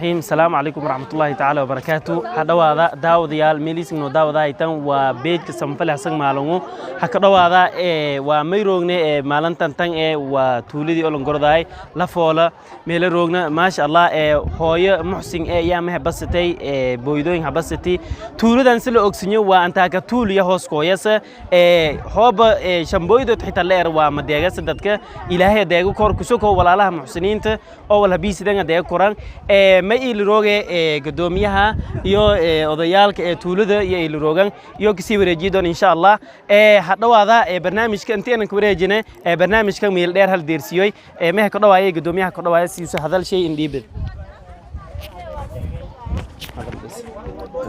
Asalaamu calaykum waraxmatullaahi tacaala wabarakaatu. Ha dhowaada daawadayaal, meeliisingno daawadahaytan waa beejka Samafale Xasan Maalingu. Ha ka dhowaada ee waa may roogne ee maalintan tan ee waa tuuladii olongordaay Lafoola meelo roogna. Maasha Allah, ee hooyo Muxsin ee yaa maha basatay ee booydooyin habasatay tuuladan. Si la ogsinyo waa antaaka tuuliya hoos kooyasa ee hooba ee shamboydood xitaa leer waa madeegasa dadka Ilaahay adeego kor kusoko walaalaha muxsiniinta oo wal habiisidan adeego koran. Ee ma iilirooge ee gudoomiyaha iyo ee odayaalka ee tuulada iyo iiliroogan iyo kasii wareejiyi doon insha Allah. Ee ha dhowaada ee barnaamijka inteenan ka wareejine ee barnaamijka meel dheer hal deersiyoy ee meha ka dhawaayay gudoomiyaha ka dhawaaya siisa hadal shay indhiibid.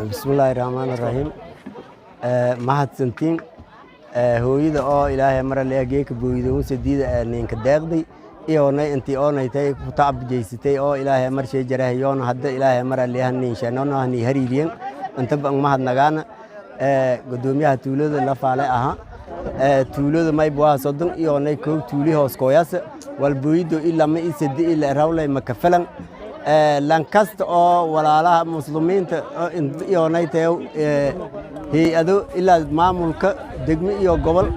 Bismillaahi raxmaani raxiim. Mahadsantiin hooyada oo Ilaahay mara le geeka booydoon sadiida ninka deeqday iyonay intii oonaytay ku tacab jeysatay oo Ilaahay mar shay jarahayoona hadda Ilaahay mara le hanin sheenoona hani hariiriyen inta baan mahadnagaana. Gudoomiyaha tuulada La Faale aha. Tuulada mayb waa 31 tuuli hoos kooyas wal booydo ilaa ma isadi ila rawlay makafalan. Lankasta oo walaalaha muslimiinta iyonay tahay hay-ado ilaa maamulka degmo iyo gobol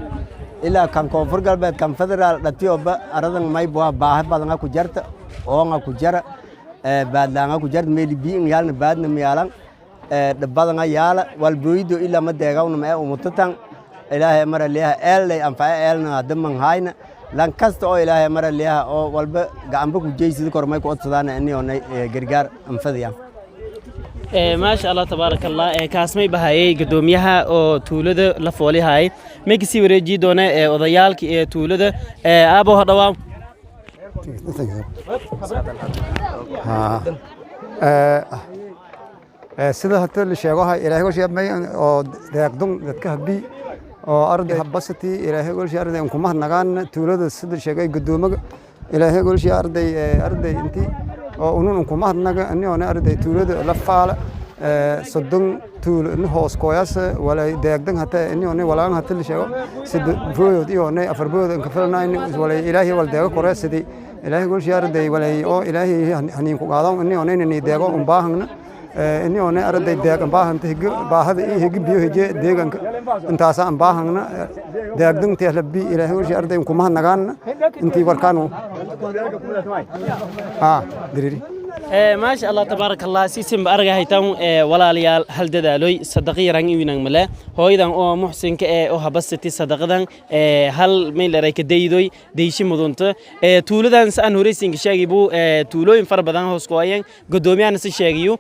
ilaa kan Koonfur Galbeed kan federaal dhatiyoba aradan mayb waa baahi badanga ku jarta, oonga ku jara, baadlaanga ku jarta, meeli biin yaalna baadna miyaalan dhibadanga yaala wal booydo ilaa ma deegawna ma umutatan. Ilaahay mara leeyaha eellay anface eelna hadda hayna. Lan kasta oo Ilaahay mara leeyaha oo walba gacanba ku jeysida kormay ku odsadaan inioonay gargaar anfadayaan. Maasha Allah, tabaaraka Allah. Ee kaasmay bahayay gudoomiyaha oo tuulada La Foolihay. May kasii wareejiyi doona ee odayaalka ee tuulada. Ee aabo, ha dhawaa. Sida hata la sheegaha Ilaahay golshay may oo deeqdun dadka habi oo arday habasati Ilaahay golshay arday kuma nagaan tuulada. Sida sheegay gudoomaga, Ilaahay golshay arday arday intii oo unun kuma naga ani arday tuulada La Faala 30 tuulo in hoos kooyas walay deeqdan hata ani walaan hata la sheego sida booyod iyo afar booyod in ka filnayn walay Ilaahay wal deego kore. Sidii Ilaahay golshay arday walay oo Ilaahay haniin ku qaadan ani ni deego un baahangna ini oone arday deeq baahanta higi baahada iyo higi biyo hije deeganka intaasa aan baahangna deeqdan tehlabi. Ilaahay golshay arday kuma nagaana intii warkaanu ha diriri. Maasha Allah, tabaaraka Allah. Siisinba argahaytan walaalayaal, hal dadaaloy sadaqa yarang iwinang male hooyadan oo muxsinka ee oo habasati sadaqadan hal meel ka daydoy deyshi mudunta. Tuuladan si aan horeysinka sheegay buu tuulooyin fara badan hoos ku hayeen, gudoomiyahana si sheegayo.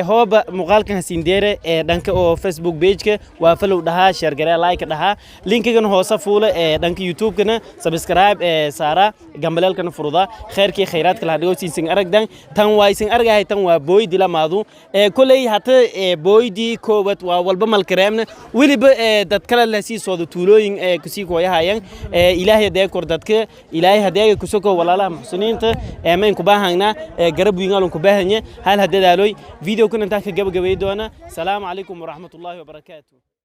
Hooba muuqaalkan hasiindeere ee dhanka oo Facebook page-ka waa follow dhahaa, share garee, like dhahaa, linkigan hoose fuula. Ee dhanka YouTube-kana subscribe ee saara, gambaleelkana furuda. Khayrkii khayraadka la dhigo siinsin aragdan tan waa isin argahay. Tan waa booydi lamaadu ee koley hata ee booydii koowad waa walba malkareemna weliba ee dad kale la sii soodo tuulooyin ee kusii kooyahayan. Ee Ilaahay hadeeg kor dadka, Ilaahay hadeega kusoko walaalaha muxsiniinta ee mayn ku baahangna ee garab wiingalon ku baahanya hal hadadaaloy. Video kun intaa ka gabagabay doona. Salaamu calaykum waraxmatullaahi wabarakaatu.